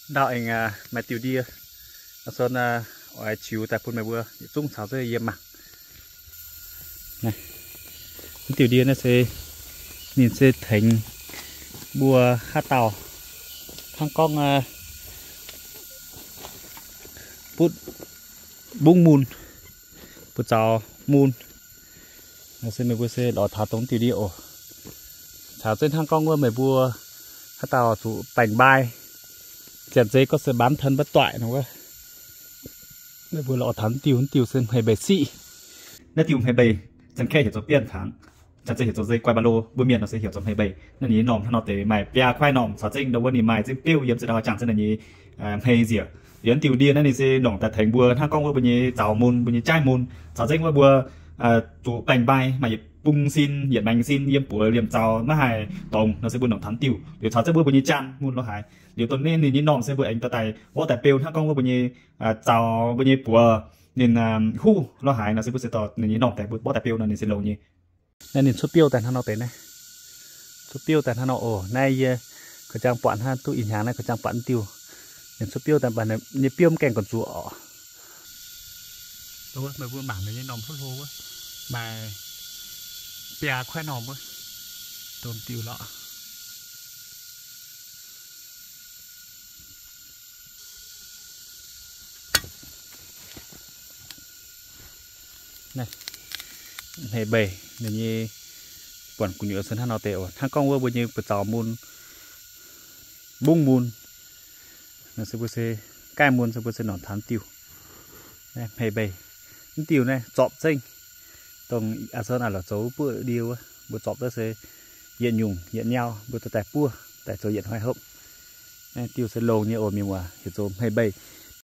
Ndau aengx maaih diuh ndie, aa, son oix ziux daaih bun meih mbuo yietc zungv caux zengv yiem mangc. Naaiv diuh ndie naaiv se ninh se tengx mbuo haaix dauh hnangv gorngv butv mbungv mun, buoz-zaux mun. Se meih mbuo se lorz taux dongh diuh ndie oc. Caux zengv hnangv gorngv wuov meih mbuo haaix dauh zuqc baengc mbai, janx-zei gorngv se bán thân bất toại nor wuov, meih mbuo lorz taux diuh, diuh se hmei mbeix siqv. Naaiv diuh hmei mbeix, janx-kaeqv heuc zoux biên thắng, janx-zei heuc zoux dây quai ba lô, mbuo mienh nor se heuc zoux hmei mbeix. Naaiv ninh nyei normh hnangv nor deix maaih biaa kuaaiv normh, caux zengv ndau wuov ninh maaih zengv beuv yiem zinh ndau janx zengv naaiv nyei hmei nziec. Liuz diuh ndie naaiv ninh se longc daaih tengx mbuo hnangv gorngv wuov mbuo nyei zaux mun, mbuo nyei jaaiv mun, caux zengv wuov mbuo zuqc baengc mbai maaih yietc bung sin, yietc maengx sin yiem buoz liemh zaux maiv haih dongz nor se mbuo longc taux diuh. Liuz caux zengv wuov mbuo nyei jaang mun lorz haaix. Liuz dongh naaiv ninh nyei normh se mbuo aengx dorh daaih mborqv daaih beu hnangv gorngv wuov mbuo nyei zaux, mbuo nyei buoz ninh huv lorz haaix nor se mbuo se dorh ninh nyei normh daaih mborqv daaih beu nor ninh se longx nyei. Naaiv ninh cuotv biouv daaih hnangv nor deix naaiv. Cuotv biouv daaih hnangv nor oc. Naaiv yie ga'jang buatc hnangv duqv ih hnyangx naaiv ga'jang buatc diuh. Ninh cuotv biouv daaih mv baac nyei biouv mv gaengh gorn-zuoqc oc. Meih mbuo mangc ninh nyei normh hlo hlo wuov, maaih biaa kuaaiv normh wuov, dongh diuh lorqc. Naaiv hmei mbeix ninh nyei buonc gu'nyuoz se hnangv nor deix oc. Hnangv gorngv wuov mbuo nyei buoz-zaux mun, mbungv mun, nor se mbuo se gaaiv mun se mbuo se nongc taux diuh. Naaiv hmei mbeix, mv diuh naaiv zorpc zengv, dongh aa son aac lorz zoux buov ndie wuov, mbuo zorpc duqv se yietc nyungc yietc nyau mbuo dorh daaih buov daaih zoux yietc hnoi hopv. Naaiv diuh se longx nyei oc mienh muoz, heuc zoux hmei mbeix.